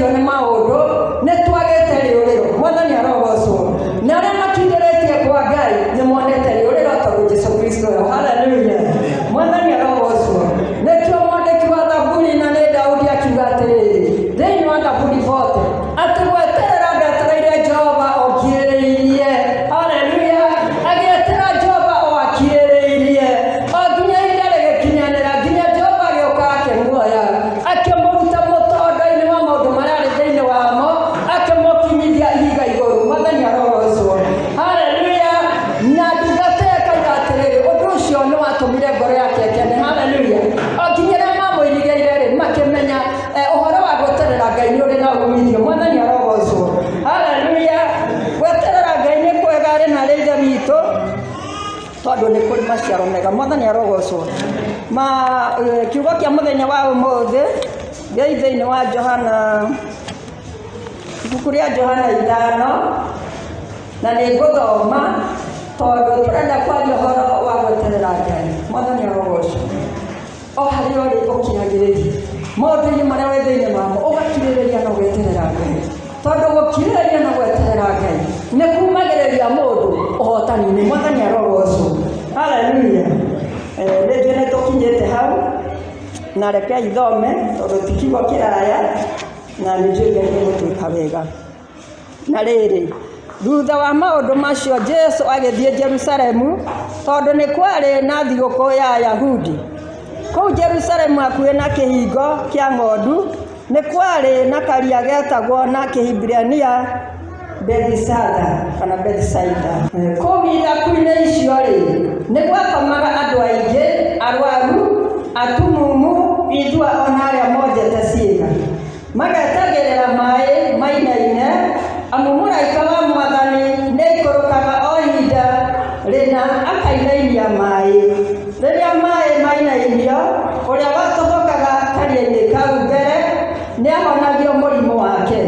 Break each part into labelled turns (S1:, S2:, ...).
S1: tũritũhĩtio nĩ maũndũ nĩ twagĩte rĩũrĩro. Mwathani arogocwo. Na arĩa makindĩrĩtie kwa Ngai nĩ monete rĩũrĩro tondũ Jesu Kristo eho. Haleluya. Mwathani arogocwo. Nĩkĩo mwandĩki wa Thaburi na nĩ Daudi akiuga atĩrĩrĩ thĩinĩ wa Thaburi 40 atĩ gweterera ndetereire Jehova okirĩrĩirie. Haleluya. Agĩetera Jehova o akirĩrĩirie o nginya ihinda rĩgĩkinyanĩra, nginya Jehova agĩũka akĩmuoya, akĩmũruta mũtondo-inĩ wa maũndũ marĩa arĩ thĩinĩ wamo, akĩmũkinyithia ihiga igũrũ. Mwathani arogocwo. Haleluya. Na ndungata ĩyo ĩkoiga atĩrĩrĩ, ũndũ ũcio nĩ watũmire ngoro yake ĩkene. Haleluya. O nginya arĩa mamũirigĩire rĩ, makĩmenya ũhoro wa gweterera Ngai nĩ ũrĩ na umithio. Mwathani arogocwo. Haleluya. Gweterera Ngai nĩ kwega arĩ na arĩ ithe witũ tondũ nĩ kũrĩ maciaro mega. Mwathani arogocwo. Ma kiugo kĩa mũthenya wa ũmũthĩ gĩ thĩinĩ wa Johana, ibuku rĩa Johana 5, na nĩ ngũthoma tondũ tũrenda kwaria ũhoro wa gweterera Ngai. Mwathani arogocwo. O harĩa ũrĩ ũkiragĩrĩria maũndũ-inĩ marĩa wĩ thĩinĩ wamo, ũgakirĩrĩria na ũgeterera Ngai, tondũ gũkirĩrĩria na gweterera Ngai nĩ kumagĩrĩria mũndũ ũhotani-inĩ. Mwathani arogocwo. Haleluya. Rĩngĩ nĩ tũkinyĩte hau, na rekei thome tondũ ti kiugo kĩraya, na nĩ njũĩ Ngai nĩ egũtwĩka wega. Na rĩrĩ, thutha wa maũndũ macio Jesu agĩthiĩ Jerusalemu, tondũ nĩ kwarĩ na thigũkũ ya Ayahudi. Kũu Jerusalemu hakuhĩ na kĩhingo kĩa ng'ondu, nĩ kwarĩ na karia getagwo na Kĩhibirania Bethisada kana Bethisaida. Kũu ithaku-inĩ icio-rĩ, nĩ gwakomaga andũ aingĩ arwaru, atumumu, ithua o na arĩa monjete ciĩga. Magetagĩrĩra maĩ mainaine, amu mũraika wa Mwathani nĩaikũrũkaga o ihinda rĩna akainainia maĩ. Rĩrĩa maĩ mainainio, ũrĩa watobokaga karia-inĩ kau mbere nĩahonagio mũrimũ wake.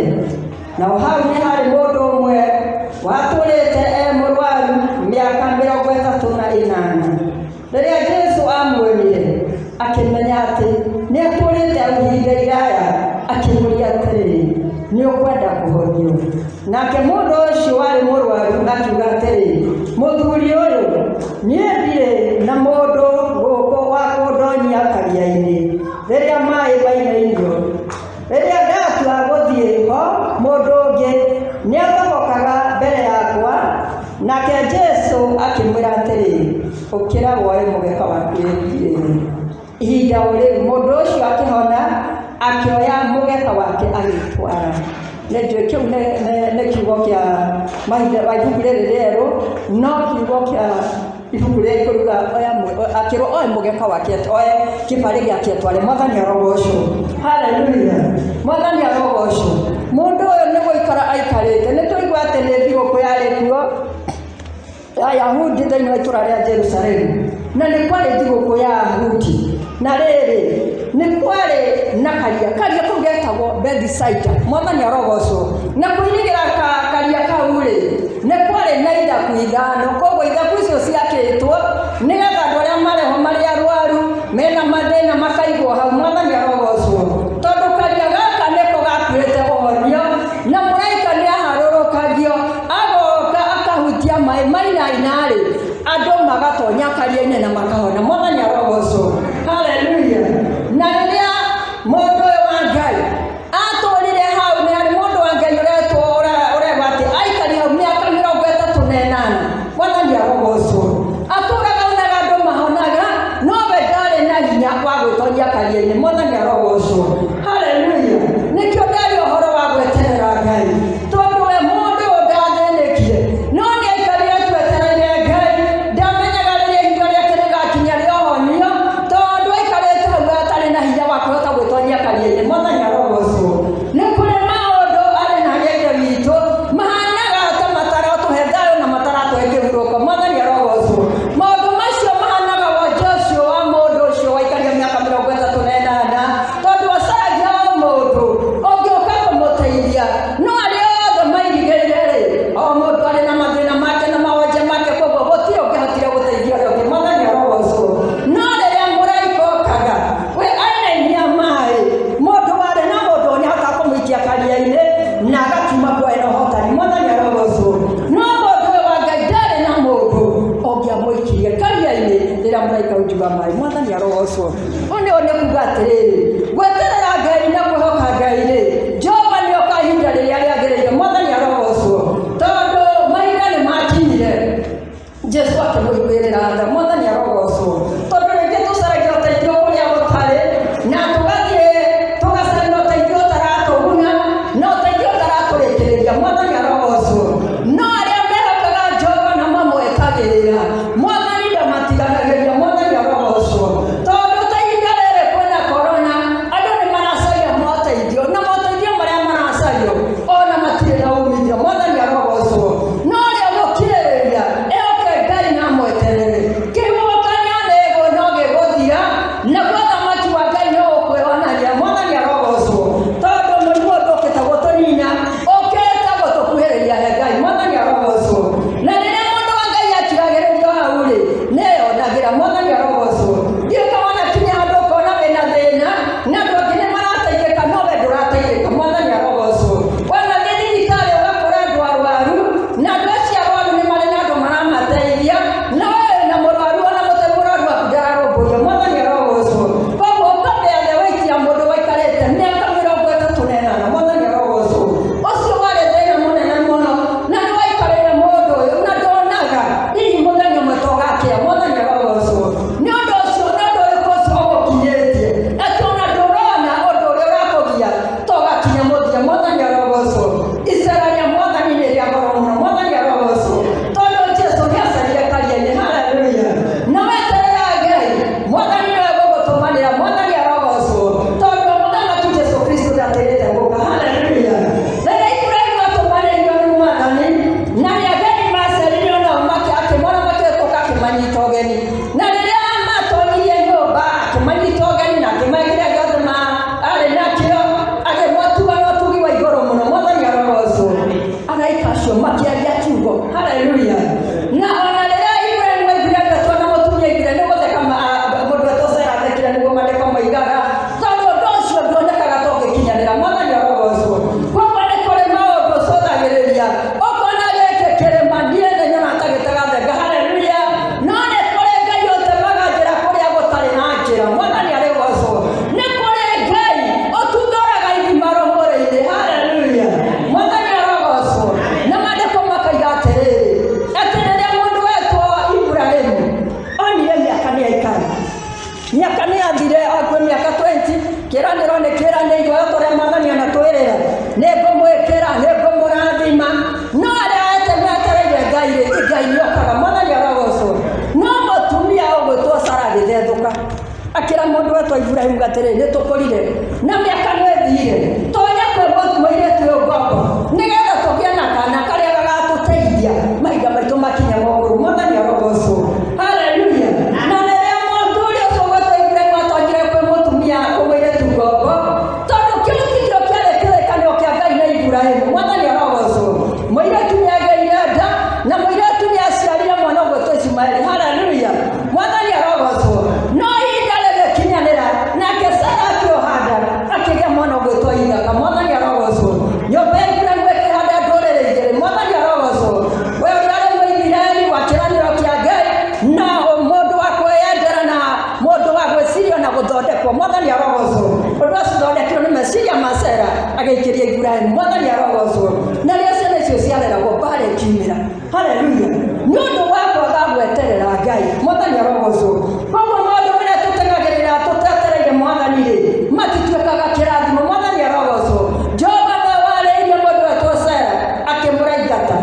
S1: Naho hau nĩ harĩ mũndũ ũmwe watũũrĩte e mũrwaru mĩaka 38. Rĩrĩa Jesu aamuonire, akĩmenya atĩ nĩ atũũrĩte ihinda iraya, akĩmũũria atĩrĩ, Nĩ ũkwenda kũhonio? Nake mũndũ ũcio warĩ mũrwaru akiuga atĩrĩ, Mũthuri ũyũ, niĩ ndirĩ na mũndũ gũkũ wa kũndonyia karia-inĩ rĩrĩa maĩ mainainio. Rĩrĩa ndatua gũthiĩ ho, mũndũ ũngĩ nĩathogokaga mbere yakwa. Nake Jesũ akĩmwĩra atĩrĩ, Ũkĩra woe mũgeka waku wĩthiĩre. Ihinda o rĩu mũndũ ũcio akĩhona, akĩoya mũgeka wake agĩĩtwara. Nĩ njũĩ kĩu nĩ kiugo kĩa mahinda ma ibuku rĩrĩ rĩerũ, no kiugo kĩa ibuku rĩrĩa ikũruga oya akĩrwo oe mũgeka wake oe kĩbarĩ gĩake atware. Mwathani arogocwo. Haleluya. Mwathani arogocwo. Mũndũ ũyũ nĩ gũikara aikarĩte. Nĩ twaigua atĩ nĩ thigũkũ yarĩ kuo ya Ayahudi thĩinĩ wa itũra rĩa Jerusalemu. Na nĩ kwarĩ thigũkũ ya Ayahudi. Na rĩrĩ, nĩ kwarĩ na karia. Karia kau getagwo Bethisaida. Mwathani arogocwo. Na kũirigĩra karia kau rĩ, nĩ kwarĩ na ithaku ithano. Koguo ithaku icio ciakĩtwo nĩgetha andũ arĩa marĩ ho marĩ arwaru, mena mathĩna makaigwo hau. Mwathani arogocwo. Tondũ karia gaka nĩko gakuĩte ũhonio, na mũraika nĩ aharũrũkagio, agoka akahutia maĩ mainaina rĩ, andũ magatonya karia-inĩ na makahona. Mwathani arogocwo. Haleluya. Na rĩrĩa mũndũ ũyũ wa Ngai atũrire hau, nĩ harĩ mũndũ wa Ngai ũretwo ũregwo atĩ aikari hau mĩaka 38. Mwathani arogocwo. Atũraga onaga andũ mahonaga, no we ndarĩ na hinya wa gwĩtonyia karia-inĩ. Mwathani arogocwo. Ũũ nĩ kuga atĩrĩrĩ, gweterera Ngai na kwĩhoka Ngai rĩ, Jehova nĩoka ihinda rĩrĩa rĩagĩrĩire. Mwathani arogocwo, tondũ mahinda nĩ makinyire Jesu akĩmũiguĩrĩra tha. Mwathani arogocwo, tondũ rĩngĩ tũcaragia ũteithio kũrĩa gũtarĩ, na tũgathiĩ tũgacaria ũteithio ũtaratũguna na ũteithio ũtaratũrĩkĩrĩria. Mwathani arogocwo. No arĩa mehokaga Jehova na mamwetagĩrĩra, Mwathani ndamatiganagĩria. Mwathani arogocwo, tondũ ta ihinda rĩrĩ kwĩna korona, andũ nĩ maracaria moteithio, na moteithio marĩa maracario ona matirĩ na umithio. Mwathani arogocwo. No ũrĩa ũgũkirĩrĩria ehoke Ngai na amweterere, kĩhuhũkanio nĩgũ no gĩgũthira, naguo thamaki wa Ngai no ũkwĩonania. Mwathani arogocwo, tondũ mũrimũ ũyũ ndũkĩte gũtũnina, ũkĩte gũtũkuhĩrĩria he Ngai. Mwathani arogocwo. Na rĩrĩa mũndũ wa Ngai akiragĩrĩrio hau rĩ, nĩeyonagĩra. Mwathani arogocwo. Ndiũĩ kana wanakinya handũ ũkona wĩna thĩna na andũ angĩ nĩ marateithĩka, no we ndũrateithĩka. Mwathani arogocwo. Wanathiĩ thibitarĩ ũgakora andũ arwaru, na andũ acio arwaru nĩ marĩ na andũ maramateithia, na we wĩna mũrwaru, ona mũte mũrwaru waku ndararũmbũiyo. Mwathani arogocwo. Koguo ũkambĩa the wait ya mũndũ waikarĩte mĩaka 38. Mwathani arogocwo. Ũcio warĩ thĩna mũnene mũno, na nĩ waikarĩire mũndũ ũyũ na ndonaga hihi mũthenya ũmwe togakĩa. Mwathani arogocwo. Nĩ ũndũ ũcio, nĩ ũndũ ũrĩkũ ũcio ũgũkinyĩtie atĩ ona ndũrona ũndũ ũrĩa ũrakũgia togakinya mũthia? Mwathani arogocwo. Icera rĩa Mwathani nĩ rĩa goro mũno. Mwathani arogocwo, tondũ Jesu nĩ acerire karia-inĩ. Haleluya. Na weterera Ngai, Mwathani nĩwe gũgũtũmanĩra. Mwathani arogocwo, tondũ mũthamaki Jesu Kristo ndatĩrĩte gũka. Haleluya. Rĩrĩa Iburahĩmu atũmanĩirio nĩ Mwathani na nĩ ageni macerire onao, akĩmona makĩhĩtũka, akĩmanyita ũgeni, na rĩrĩa matonyirie nyũmba akĩmanyita ũgeni na akĩmekĩra gĩothe arĩ nakĩo, akĩmatuga na ũtugi wa igũrũ mũno. Mwathani arogocwo. Araika acio makĩaria kiugo. Haleluya. Na ona rĩrĩa Iburahĩmu aiguire andũ etwo na mũtumia aiguire nĩ gũtheka, mũndũ etwo Sara athekire, nĩguo maandĩko moigaga, tondũ ũndũ ũcio nduonekaga ta ũngĩkinyanĩra. Mwathani arogocwo. Koguo nĩ kũrĩ maũndũ ũcũthagĩrĩria ũkona gĩkĩ kĩrĩma niĩ nĩ nyona ta gĩtagathenga. Haleluya. No nĩ kũrĩ Ngai ũtemaga njĩra kũrĩa gũtarĩ na njĩra. Mwathani arĩgocwo. Nĩ kũrĩ Ngai ũtundũraga ithima rũng'ũrĩ-inĩ. Haleluya. Mwathani arogocwo. Na maandĩko makaiga atĩrĩrĩ, atĩ rĩrĩa mũndũ wetwo Iburahĩmu onire mĩaka nĩ aikara, mĩaka nĩ yathire, akuĩ mĩaka 20, kĩĩranĩro nĩ kĩĩranĩirwo o ta ũrĩa Mwathani anatwĩrĩra, nĩ ngũmwĩkĩra, nĩ ngũmũrathima. No arĩa etereire Ngai rĩ, Ngai nĩokaga. Mwathani arogocwo. No mũtumia ũgwĩtwo Sara agĩthethũka, akĩra mũndũ wetwo Iburahĩmu atĩrĩ, nĩ tũkũrire na mĩaka nĩ ĩthire, tonya kwĩ mũirĩtu ũyũ ngombo nĩgetha tũgĩe na kana karĩa gagatũteithia mahinda maitũ makinya mogũrũ. Mwathani arogocwo. Haleluya. Na rĩrĩa mũthuri ũcio ũgwĩtwo Iburahĩmu atonyire kwĩ mũtumia, kwĩ mũirĩtu ngombo, tondũ kĩu tikĩo kĩarĩ kĩrĩkanĩro kĩa Ngai na Iburahĩmu. Mwathani arogocwo. Mũirĩtu nĩ agĩire nda, na mũirĩtu nĩ aciarire mwana ũgwĩtwo Ishumaeli. Haleluya. Mwathani arogocwo. No ihinda rĩgĩkinyanĩra, nake Sara akĩoha nda, akĩgĩa mwana ũgwĩtwo Isaaka. Mwathani arogocwo. Nyũmba ya Iburahĩmu ĩkĩhanda ndũrĩrĩ igĩrĩ. Mwathani arogocwo. We ũrĩa arĩ Mũisiraeli wa kĩĩranĩro kĩa Ngai, na mũndũ wa kwĩyendera na mũndũ wa gwĩciria na gũthondekwo. Mwathani arogocwo. Ũndũ ũcio ũthondekirwo nĩ meciria ma Sara agĩikĩria Iburahĩmu. Mwathani arogocwo. Na rĩrĩa ciana icio ciareragwo, mbara ĩkiumĩra. Haleluya. Nĩ ũndũ wa kwaga gweterera Ngai. Mwathani arogocwo. Koguo maũndũ marĩa tũtegagĩrĩra tũtetereire Mwathani rĩ, matituĩkaga kĩrathimo. Mwathani arogocwo. Jehova nĩwe warĩirie mũndũ wetwo Sara, akĩmũraingata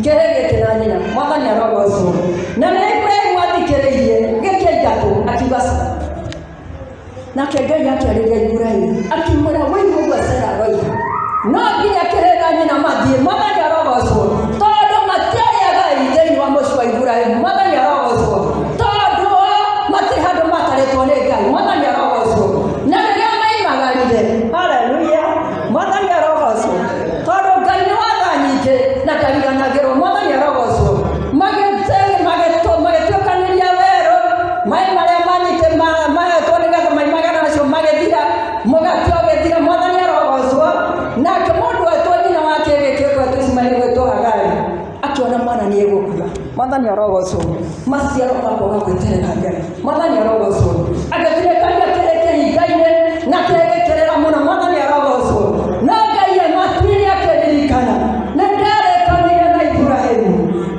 S1: kĩhĩ gĩkĩ na nyina. Mwathani arogocwo. Na rĩrĩa Iburahĩmu athikĩrĩirie gĩkĩingatwo, akiuga ca. Nake Ngai akĩarĩria Iburahĩmu akĩmwĩra, wĩigua ũguo Sara aroiga, no nginya kĩhĩ na nyina mathiĩ. Mwathani arogocwo, tondũ matiarĩ agai thĩinĩ wa mũciĩ wa Iburahĩmu. Mwathani arogocwo, tondũ o matirĩ handũ matarĩtwo nĩ Ngai. Mwathani arogocwo. Na rĩrĩa maimagarire, haleluya, Mwathani arogocwo, tondũ Ngai nĩ wa tha nyingĩ na ndariganagĩrwo. Mwathani arogocwo. Magĩtuĩkanĩria werũ, maĩ marĩa manyite mahetwo nĩgetha maimagara macio magĩthira, mũgate ũgĩthira. Mwathani arogocwo. Nake mũndũ wetwo nyina wa kĩhĩ gĩkĩ ũgwetwo Ismaeli gwĩtwo Hagari. Mwathani arogocwo. Maciaro ma kwaga gweterera Ngai. Mwathani arogocwo. Agĩtirĩkania kĩrĩ kĩhinga-inĩ na kĩgĩkĩrĩra mũno. Mwathani arogocwo. No Ngai e matu-inĩ akĩririkana nĩ ndarĩkanĩire na Iburahĩmu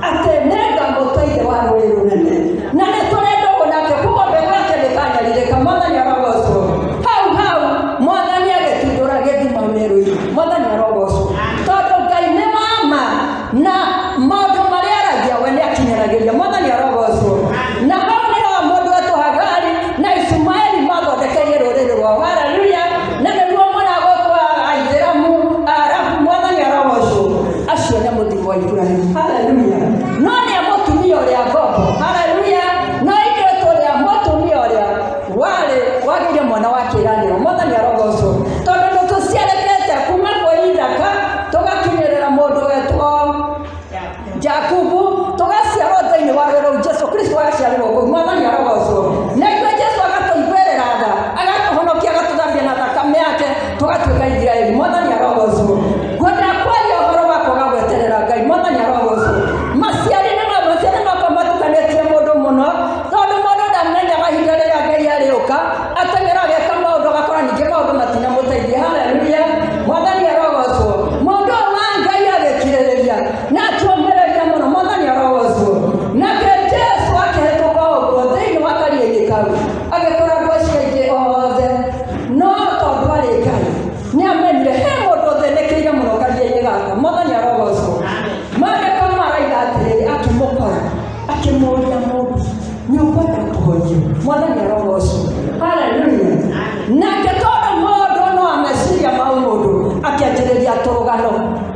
S1: atĩ nĩngamũtua ithe wa rũrĩrĩ rũnene, na nĩ tũrĩ ndũgũ nake, koguo mbegũ yake ndĩkanyarirĩka. Mwathani arogocwo. Hau hau Mwathani agĩtindũra gĩthima werũ-inĩ. Mwathani arogocwo, tondũ Ngai nĩ wa ma na maũndũ marĩa aragia we nĩ akinyanagĩria. Mwathani arogocwo. Na hau nĩho mũndũ wetwo Hagari na Ishumaeli mathondekeire rũrĩrĩ rwao. Haleluya! Na nĩruo mũragwĩtwo Aithĩramu, Arabu. Mwathani arogocwo. Acio nĩ mũthimo wa Iburahĩmu. Haleluya! No nĩ a mũtumia ũrĩa ngombo. Haleluya! No ithuĩ tũrĩ a mũtumia ũrĩa warĩ wagĩire mwana wa kĩĩranĩro. Mwathani arogocwo, tondũ nĩ tũciarĩkĩte kuma kwĩ Ithaka tũgakinyĩrĩra mũndũ wetwo Jakubu, tũgaciarwo thĩinĩ wa rũrĩrĩ rũu. Jesu Kristo agaciarĩrwo kũu. Mwathani arogocwo. Na ithuĩ Jesu agatũiguĩrĩra tha, agatũhonokia, agatũthambia na thakame yake, tũgatuĩka Isiraeli. Mwathani arogocwo. Ngwenda kwaria ũhoro wa kwaga gweterera Ngai. Mwathani arogocwo. Maciari nĩ maciari makwa matukanĩtie mũndũ mũno, tondũ mũndũ ndamenyaga ihinda rĩrĩa Ngai arĩũka, ateng'era ageka maũndũ, agakora ningĩ maũndũ matinamũteithia. Haleluya! Mwathani arogocwo. Mũndũ ũyũ wa Ngai agĩkirĩrĩria na akĩũmĩrĩria mũno. Mwathani arogocwo. Nake Jesu akĩhĩtũka ũguo thĩinĩ wa karia-inĩ kau, agĩkora andũ acio aingĩ othe, no tondũ arĩ Ngai nĩ amenyire he mũndũ ũthĩnĩkĩire mũno karia-inĩ gaka. Mwathani arogocwo. Maandĩko maraiga atĩrĩrĩ, akĩmũkora akĩmũria, mũndũ nĩ ũkwenda kũhonio? Mwathani arogocwo. Haleluya! Nake tondũ mũndũ no ameciria mau, mũndũ akĩanjĩrĩria tũrũgano,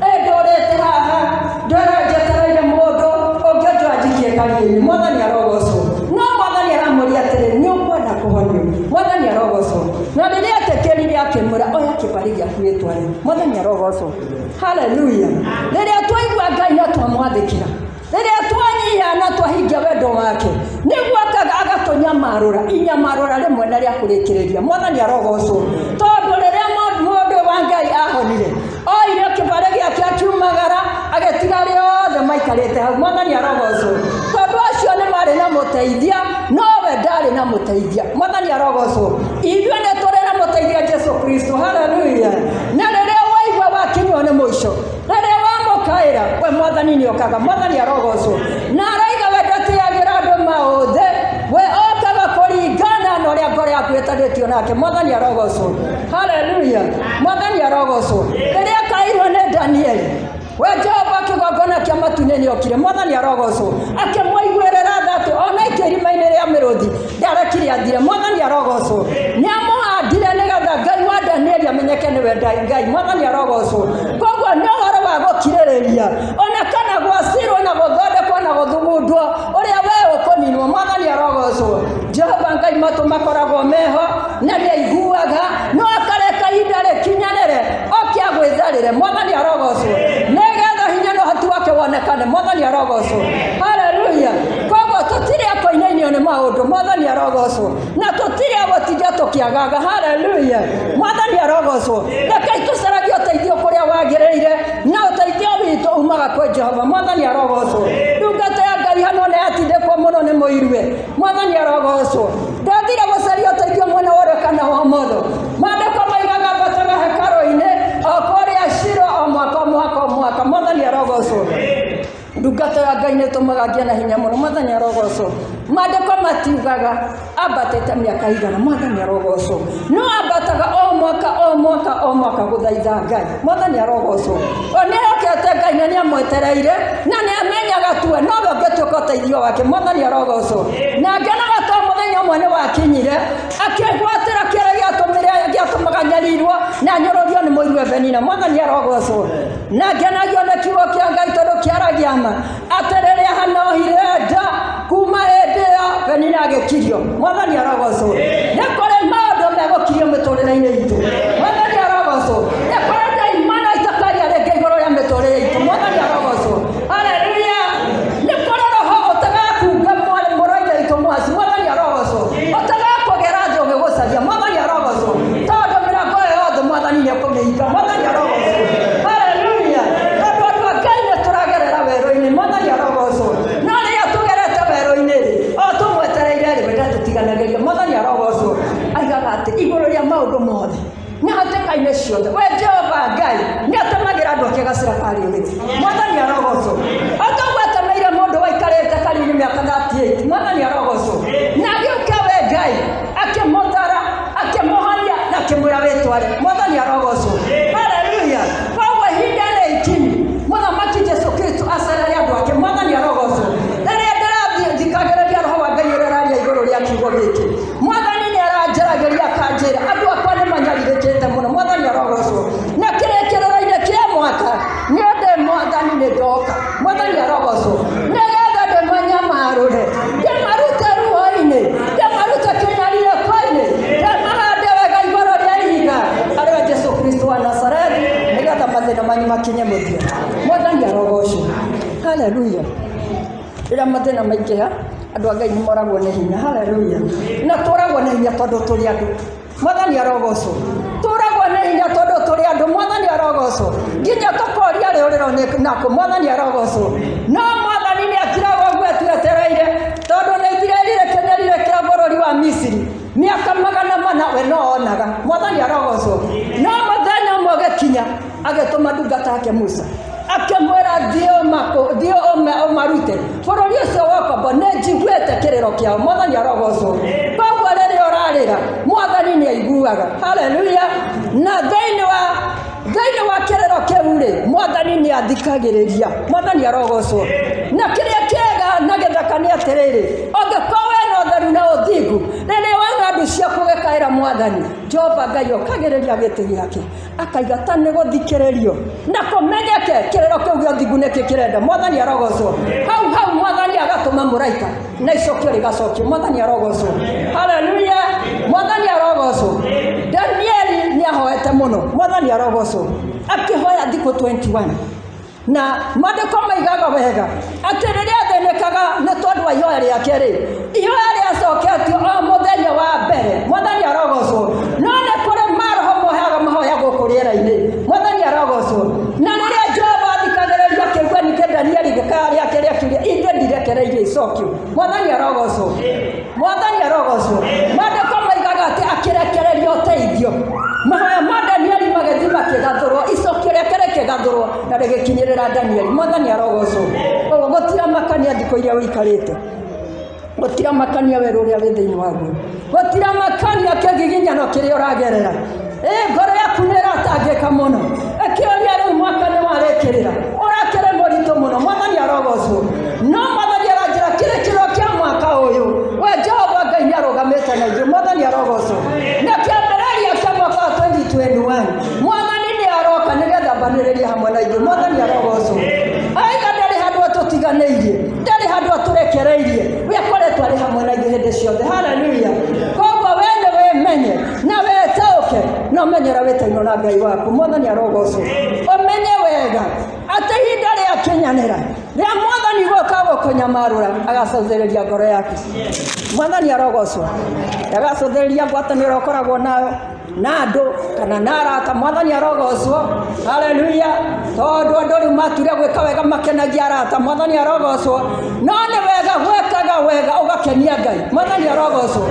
S1: ĩ ndũrĩte haha ndwĩra njetereire mũndũ ũngĩ ũnjoa njikie karia-inĩ. Mwathani arogocwo. No Mwathani aramũria atĩrĩ, nĩ ũkwenda kũhonio? Mwathani arogocwo. Na rĩrĩa etĩkĩrire, akĩmwĩra, oya kĩbarĩ gĩaku wĩtware. Mwathani arogocwo. Haleluya! Rĩrĩa twaigua Ngai na twamwathĩkĩra, rĩrĩa twanyihia na twahingia wendo wake, nĩguo akaga agatũnyamarũra inyamarũra rĩmwe na rĩa kũrĩkĩrĩria. Mwathani arogocwo, tondũ rĩrĩa mũndũ wa Ngai ahonire, oire kĩbarĩ gĩake akiumagara, agĩtiga arĩa othe maikarĩte hau. Mwathani arogocwo, tondũ acio nĩ marĩ na mũteithia, nowe ndarĩ na mũteithia. Mwathani arogocwo. Ithuĩ nĩ tũrĩ na mũteithia, Jesu Kristo. Haleluya! Na rĩrĩa waigua wakinywo nĩ mũico, rĩrĩa wamũkaĩra we, Mwathani nĩ okaga. Mwathani arogocwo. Na araiga we ndatĩagĩra andũ maũthĩ, we okaga kũringana na ũrĩa ngoro yaku ĩtarĩtio nake. Mwathani arogocwo. Haleluya! Mwathani arogocwo. Rĩrĩa kairwo nĩ Danieli, we Jehova kĩgongona kĩa matu-inĩ nĩ okire. Mwathani arogocwo. Akĩmũiguĩrĩra tha atĩ ona aikio irima-inĩ rĩa mĩrũthi ndarekire athire. Mwathani arogocwo. Nĩ amũhandire nĩgetha Ngai wa Danieli amenyeke nĩwe Ngai. Mwathani arogocwo. Koguo nĩ ũhoro wa gũkirĩrĩria, ona kana gwacirwo na gũthondekwo na gũthugundwo ũrĩa we ũkũninwo. Mwathani arogocwo. Jehova Ngai matũ makoragwo meho na nĩ aiguaga, no akareka ihinda rĩkinyanĩre oke agwĩtharĩre. Mwathani arogocwo, nĩgetha hinya na ũhoti wake wonekane. Mwathani arogocwo. Haleluya! Koguo tũtirĩ a kũinainio nĩ maũndũ. Mwathani arogocwo. Na tũtirĩ a gũtinda tũkĩagaga. Haleluya! Mwathani arogocwo. Rekei tũcaragie ũteithio kũrĩa wagĩrĩire, na ũteithio witũ umaga kwĩ Jehova. Mwathani arogocwo. Ndungata ya Ngai hano nĩ yatindĩkwo mũno nĩ mũiruwe. Mwathani arogocwo. Ndathire gũcaria ũteithio mwena wa ũrĩo kana wa ũmotho. Maandĩko maigaga ambataga hekarũ-inĩ o kũrĩa Shilo o mwaka o mwaka o mwaka. Mwathani arogocwo. Ndungata ya Ngai nĩ ĩtũmaga ngĩe na hinya mũno. Mwathani arogocwo. Maandĩko matiugaga ambatĩte mĩaka igana. Mwathani arogocwo. No ambataga o mwaka o mwaka o mwaka gũthaitha Ngai. Mwathani arogocwo. O nĩ ehokete Ngai na nĩ amwetereire na nĩ amenyaga tuwe nowe ũngĩtuĩka ũteithio wake. Mwathani arogocwo. Na ngenaga to mũthenya ũmwe nĩ wakinyire, akĩgwatĩra kĩrĩa gĩatũmire gĩatũmaga nyarirwo na nyũrũrio nĩ mũiruwe Benina. Mwathani arogocwo. Na ngenagio nĩ kiugo kĩa Ngai, tondũ kĩaragia ma atĩ rĩrĩa hanohire nda, kuma hĩndĩ ĩyo Penina agĩkirio. Mwathani arogocwo. Nĩ kũrĩ maũndũ megũkirio mĩtũrĩre-inĩ itũ. Mwathani arogocwo. Nĩ kũrĩ ndaimana itakaria rĩngĩ igũrũ rĩa mĩtũrĩre itũ. Mwathani arogocwo. Haleluya! Nĩ kũrĩ roho ũtagakunga mũrũ ithe witũ mwaci. Mwathani arogocwo. Ũtagakũgera thĩ ũgĩgũcaria. Mwathani arogocwo, tondũ mĩrango ĩyo yothe Mwathani nĩ ekũmĩhinga. Mwathani arogocwo. Haleluya! Tondũ andũ a Ngai nĩ tũragerera werũ-inĩ. Mwathani arogocwo. No rĩrĩa gacĩra kariũrĩte. Mwathani arogocwo. Atagwetemeire mũndũ waikarĩte karine mĩaka 38. Mwathani arogocwo. Na agĩũka we Ngai akĩmũthara, akĩmũhonia na akĩmwĩra wĩtware. Mwathani arogocwo. Haleluya. Koguo ihinda nĩ ikinyu mũthamaki Jesu Kristo acerere andũ ake. Mwathani arogocwo. Rĩrĩa ndĩrathiĩ thikagĩrĩria roho wa Ngai ũrĩa ũraria igũrũ rĩa kiugo gĩkĩ, Mwathani nĩ aranjaragĩria akanjĩra andũ akwa nĩ manyarirĩkĩte mũno. Mwathani arogocwo. Na kĩrĩkĩrĩro-inĩ kĩa mwaka niĩ ndĩ Mwathani nĩ ndoka. Mwathani arogocwo. Nĩgetha ndĩmanyamarũre, ndĩmarute ruo-inĩ, ndĩmarute kĩnyarirĩko-inĩ, ndĩmahande wega igũrũ rĩa ihiga arĩwe Jesu Kristo wa Nazarethi, nĩgetha mathĩna manyu makinye mũthia. Mwathani arogocwo. Haleluya. Rĩrĩa mathĩna maingĩha, andũ a Ngai nĩ moragwo nĩ hinya. Haleluya. Na tũragwo nĩ hinya tondũ tũrĩ andũ. Mwathani arogocwo. Tũragwo nĩ hinya tondũ tũrĩ andũ. Mwathani arogocwo. Nginya tũkoria rĩũrĩro nĩ nakũ. Mwathani arogocwo. No Mwathani nĩ akiraga ũguo atwetereire, tondũ nĩ Isiraeli rĩkenerire kĩa bũrũri wa Misiri mĩaka 400 we no onaga. Mwathani arogocwo. No mũthenya ũmwe ũgĩkinya agĩtũma ndungata yake Musa, akĩmwĩra thiĩ ũmarute bũrũri ũcio wa ũkombo, nĩ njiguĩte kĩrĩro kĩao. Mwathani arogocwo. Koguo rĩrĩa ũrarĩra Mwathani nĩ aiguaga. Haleluya. Na thĩinĩ wa kĩrĩro kĩu rĩ, Mwathani nĩ athikagĩrĩria. Mwathani arogocwo. Na kĩrĩa kĩega na gĩthaka nĩ atĩrĩrĩ, ũngĩkorwo wĩna ũtheru na ũthingu, rĩrĩa wona andũ ciaku ũgĩkaĩra Mwathani, Jehova Ngai okagĩrĩria gĩtĩ gĩake, akaiga ta nĩ gũthikĩrĩrio na kũmenyeke kĩrĩro kĩu gĩa ũthingu nĩkĩ kĩrenda. Mwathani arogocwo. Hau hau Mwathani agatũma mũraika na icokio rĩgacokio. Mwathani arogocwo. Haleluya. Mwathani arogocwo. Danieli nĩ ahoete mũno. Mwathani arogocwo. Akĩhoya thikũ 21. Na maandĩko maigaga wega atĩ rĩrĩa athĩnĩkaga nĩ tondũ wa ihoya rĩake rĩ, ihoya rĩacoketio o mũthenya wa mbere. Mwathani arogocwo. No nĩ kũrĩ maroho moheaga mahoya gũkũ rĩera-inĩ. Mwathani arogocwo. Na rĩrĩa Jehova athikagĩrĩria akĩigua ningĩ Danieli gĩkaya rĩake rĩakiuria, ithuĩ ndirekereirie icokio. Mwathani arogocwo. Mwathani arogocwo. Maandĩko maigaga atĩ akĩrekereria ũteithio. Mahoya ma Danieli magĩthiĩ makĩgathũrwo, icokio rĩake rĩkĩgathũrwo na rĩgĩkinyĩrĩra Danieli. Mwathani arogocwo. Koguo gũtiramakania thikũ iria ũikarĩte, gũtiramakania werũ ũrĩa wĩ thĩinĩ waguo, gũtiramakania kĩgiginyano kĩrĩa ũragerera. Ngoro yaku nĩ ĩratangĩka mũno, ĩkĩũria rĩu mwaka nĩ warĩkĩrĩra, ũrakĩrĩ mũritũ mũno. Mwathani arogocwo. No Mwathani aranjĩra kĩrĩkĩrĩro kĩa mwaka ũyũ, we Jehova Ngai nĩ arũgamĩte na ithuĩ. Mwathani arogocwo. Na kĩambĩrĩria kĩa mwaka wa 2021, Mwathani nĩ aroka nĩgetha ambanĩrĩrie hamwe na ithuĩ. Mwathani arogocwo. Aiga ndarĩ handũ atũtiganĩirie, ndarĩ handũ atũrekereirie, we akoretwo arĩ hamwe na ithuĩ hĩndĩ ciothe. Haleluya. Koguo we nĩ wĩmenye na wĩtaũke na ũmenye ũrĩa wĩtainwo na Ngai waku. Mwathani arogocwo. Ũmenye wega atĩ ihinda rĩakinyanĩra rĩa Mwathani gũka gũkũnyamarũra, agacũthĩrĩria ngoro yaku. Mwathani arogocwo. Agacũthĩrĩria ngwatanĩro ũkoragwo nayo na andũ kana na arata. Mwathani arogocwo. Haleluya. Tondũ andũ rĩu mature gwĩka wega makenagia arata. Mwathani arogocwo. No nĩ wega gwĩkaga wega ũgakenia Ngai. Mwathani arogocwo.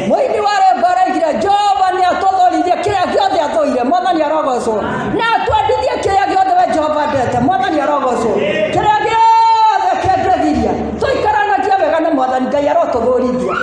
S1: Mũini wa rwĩmbo araigire Jehova nĩ atũthũrithie kĩrĩa gĩothe athũire. Mwathani arogocwo. Na atwendithie kĩrĩa gĩothe we Jehova endete. Mwathani arogocwo. Kĩrĩa gĩothe kĩngĩgiria tũikaranagie wega na Mwathani Ngai arotũthũrithia.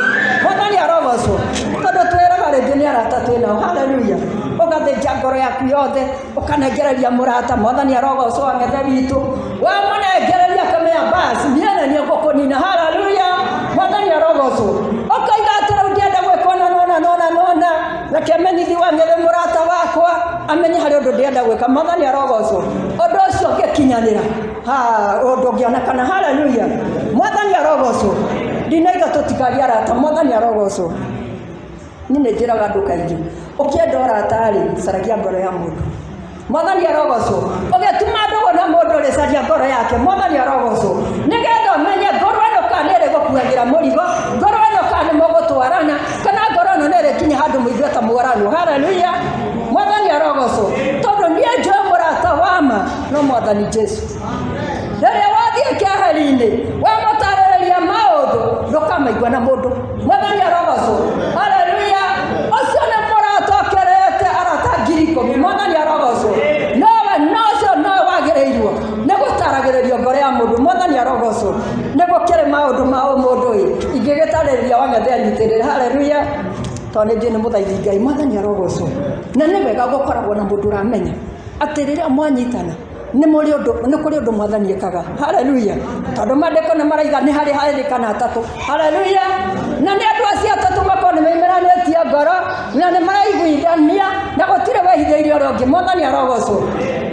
S1: Mwathani arogocwo. Tondũ twĩraga rĩngĩ nĩ arata twĩ nao. Haleluya. Ũgathĩnja ngoro yaku yothe, ũkanengereria mũrata. Mwathani arogocwo ang'ethe witũ. Wamũnengereria akamenya basi niĩ na niĩ ngũkũnina. Haleluya. Mwathani arogocwo. Ũkaiga atĩ rĩu ndĩrenda gwĩka ũna na ũna na ũna na ũna. Reke amenyithi wa ng'ethe mũrata wakwa amenye harĩ ũndũ ndĩrenda gwĩka. Mwathani arogocwo. Ũndũ ũcio ũngĩkinyanĩra, ha, ũndũ ũngĩonekana. Haleluya. Mwathani arogocwo. Ndinaiga tũtikarie arata. Mwathani arogocwo. Niĩ nĩ njĩraga andũ kaingĩ, ũkĩenda ũrata rĩ, caragia ngoro ya mũndũ. Mwathani arogocwo. Ũgĩtuma ndũgũ na mũndũ rĩ, caria ngoro yake. Mwathani arogocwo. Nĩgetha ũmenye ngoro ĩno kana nĩ ĩrĩgũkuagĩra mũrigo, ngoro ĩno kana nĩ mũgũtwarana, kana ngoro ĩno nĩ ĩrĩkinya handũ mũigue ta mworanwo. Haleluya. Mwathani arogocwo. Tondũ niĩ njũĩ mũrata wa ma no Mwathani Jesu. Rĩrĩa wathiĩ keheri-inĩ, wamũtarĩrĩria maũndũ, ndũkamaigua na mũndũ. Mwathani arogocwo. Haleluya. Ũcio nĩ mũrata ũkĩrĩte arata 10,000. Mwathani arogocwo. Nowe, no ũcio nowe wagĩrĩirwo. Wang'ethe anyitĩrĩre. Haleluya. Tondũ nĩ njũĩ nĩ mũthaithi Ngai. Mwathani arogocwo. Na nĩ wega gũkoragwo na mũndũ ũramenya atĩ rĩrĩa mwanyitana nĩ mũrĩ ũndũ, nĩ kũrĩ ũndũ Mwathani ekaga. Haleluya. Tondũ maandĩko nĩ maraiga nĩ harĩ erĩ kana atatũ. Haleluya. Na nĩ andũ acio atatũ makorwo nĩ maimaranĩtie ngoro na nĩ maraiguithania na gũtirĩ wehithĩirie ũrĩa ũngĩ. Mwathani arogocwo.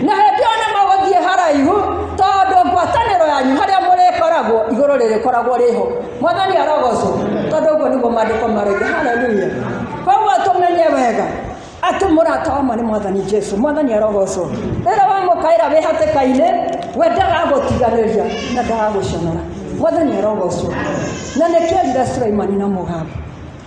S1: Na hĩndĩ ĩyo nĩ mũgũthiĩ haraihu tondũ ngwatanĩro yanyu harĩa mũrĩkoragwo igũrũ rĩrĩkoragwo rĩho. Mwathani arogocwo. Tondũ ũguo nĩguo maandĩko maraiga. Haleluya. Koguo tũmenye wega atĩ mũrata wa ma nĩ Mwathani Jesu. Mwathani arogocwo. Rĩrĩa wamũkaĩra wĩ hatĩka-inĩ, we ndagagũtiganĩria na ndagagũconora. Mwathani arogocwo. Na nĩkĩo erire Suleimani na mũgambo,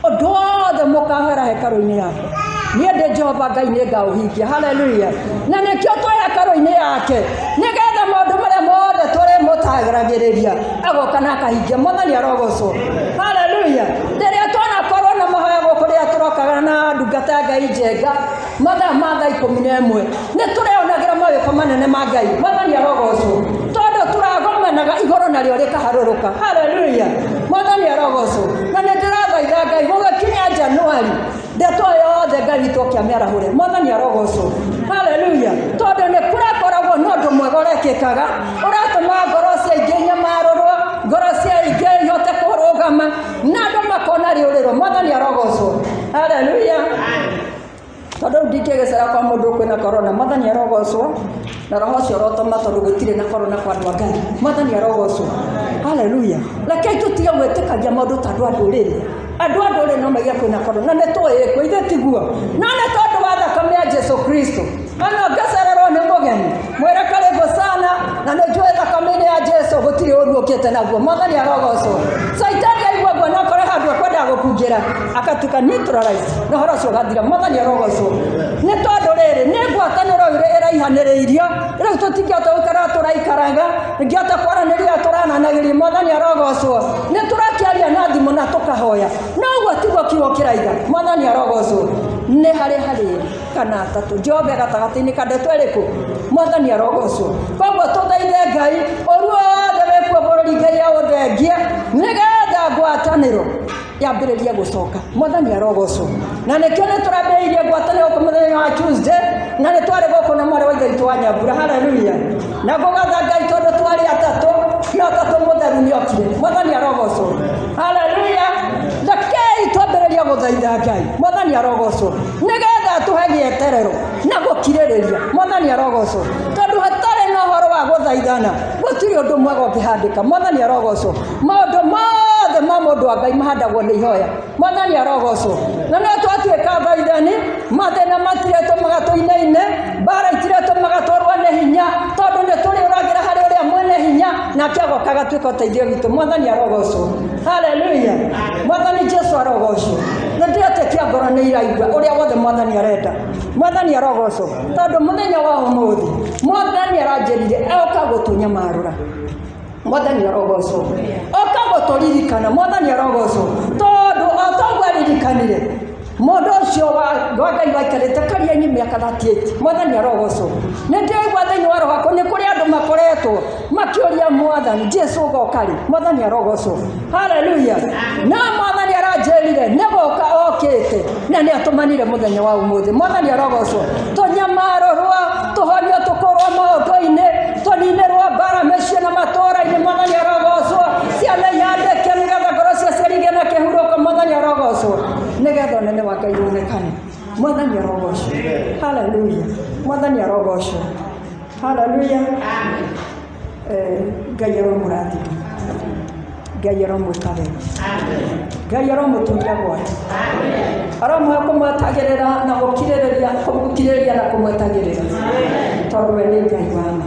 S1: ũndũ wothe mũkahoera hekarũ-inĩ yakwa, niĩ ndĩ Jehova Ngai nĩ ngaũhingia. Haleluya. Na nĩkĩo twĩ hekarũ-inĩ yake, nĩgetha maũndũ marĩa mothe tũrĩmũtaragĩrĩria agoka na akahingia. Mwathani arogocwo. Haleluya. Rĩrĩa twanakorwo na mahoya gũkũ, rĩrĩa tũrokaga na ndungata ya Ngai Njenga mathaa ma thaa 11, nĩ tũreonagĩra mawĩko manene ma Ngai. Mwathani arogocwo. Tondũ tũragomanaga igũrũ narĩo rĩkaharũrũka. Haleluya. Mwathani arogocwo. Na nĩ ndĩrathaitha Ngai gũgĩkinya Januari, ndeto yothe Ngai witũ oke amĩarahũre. Mwathani arogocwo. Haleluya. Tondũ nĩ kũrakoragwo na ũndũ mwega ũrekĩkaga, ũratũma ngoro cia aingĩ inyamarũrwo, ngoro cia aingĩ ihote kũrũgama, na andũ makona rĩũrĩro. Mwathani arogocwo. Haleluya. Tondũ rĩu ndingĩgĩcera kwa mũndũ kwĩna korona. Mwathani arogocwo. Na roho ũcio ũrotũma tondũ gũtirĩ na korona kwa andũ a Ngai. Mwathani arogocwo. Haleluya. Rekei tũtige gwĩtĩkagia maũndũ ta andũ a ndũrĩrĩ. Andũ a ndũrĩrĩ no maige kwĩna korona, na nĩ tũĩ kwĩ, ithuĩ tiguo. No nĩ tondũ wa thakame ya Jesu Kristo. Ona ũngĩcererwo nĩ mũgeni, mwĩre karibu sana, na nĩ njũĩ thakame-inĩ ya Jesu gũtirĩ ũru ũkĩte naguo. Mwathani arogocwo. Caitani aigua ũguo no akore handũ ekwendaga gũkungĩra, akatuĩka neutralize, na ũhoro ũcio ũgathira. Mwathani arogocwo. Nĩ tondũ rĩrĩ, nĩ ngwatanĩro ĩraihanĩrĩirio, rĩu tũtingĩhota gũikara tũraikaraga, tũtingĩhota kwaranĩria tũrananagĩria. Mwathani arogocwo. Nĩ tũrakĩaria na thimũ na tũkahoya, no ũguo tiguo kiugo kĩraiga. Mwathani arogocwo. Nĩ harĩ harĩ kana atatũ, Jehova gatagatĩ-inĩ ka ndeto ĩrĩkũ? Mwathani arogocwo. Koguo tũthaithe Ngai ũru wothe wĩkuo bũrũri, Ngai aũthengie nĩgetha ngwatanĩro yambĩrĩrie gũcoka. Mwathani arogocwo. Na nĩkĩo nĩ tũrambĩrĩirie ngwatanĩro gũkũ mũthenya wa Tuesday, na nĩ twarĩ gũkũ na mwarĩ wa Ithe witũ wa Nyambura. Haleluya. Na ngũgatha Ngai tondũ twarĩ atatũ, na ũtatũ mũtheru nĩ okire. Mwathani arogocwo. Haleluya. Rekei twambĩrĩrie gũthaitha Ngai. Mwathani arogocwo. Nĩgetha atũhe gĩeterero na gũkirĩrĩria. Mwathani arogocwo. Tondũ hatarĩ na ũhoro wa gũthaithana, gũtirĩ ũndũ mwega ũngĩhandĩka. Mwathani arogocwo. Maũndũ mothe ma mũndũ wa Ngai mahandagwo nĩ ihoya. Mwathani arogocwo. Na no twatuĩka athaithani, mathĩna matiretũmaga tũinaine, mbara itiretũmaga tũrwo nĩ hinya, tondũ nĩ tũrĩũragĩra harĩ ũrĩa mwene hinya, nake agoka agatuĩka ũteithio witũ. Mwathani arogocwo. Haleluya. Mwathani Jesu arogocwo. Na ndĩretĩkia ngoro nĩ iraigua ũrĩa wothe Mwathani arenda. Mwathani arogocwo. Tondũ mũthenya wa ũmũthĩ, Mwathani aranjĩrire oka gũtũnyamarũra. Mwathani arogocwo. Oka gũtũririkana. Mwathani arogocwo. Tondũ o toguo aririkanire mũndũ ũcio wa Ngai waikarĩte karia-inĩ mĩaka 38. Mwathani arogocwo. Nĩ ndĩraigua thĩinĩ wa roho wakwa nĩ kũrĩ andũ makoretwo makĩũria Mwathani Jesu ũgoka rĩ. Mwathani arogocwo. Haleluya. Na Mwathani aranjĩrire nĩ gũka okĩte, na nĩ atũmanire mũthenya wa ũmũthĩ. Mwathani arogocwo. Tũnyamarũrwo, tũhonio, tũkũrwo maũndũ-inĩ, tũninĩrwo mbara mĩciĩ na matũũra-inĩ. Mwathani arogocwo. Ciana ihandĩke nĩgetha ngoro cia ciari igĩe na kĩhurũko. Mwathani arogocwo. Nĩgetha ũnene wa Ngai wonekane. Mwathani arogocwo. Haleluya. Mwathani arogocwo. Haleluya. Ngai aromũrathima. Ngai aromwĩka wega. Ngai aromũturia gwake. Aromũhe kũmwetagĩrĩra na gũkirĩrĩria, kũmũkirĩrĩria na kũmwetagĩrĩra. Tondũ we nĩ Ngai wa ma.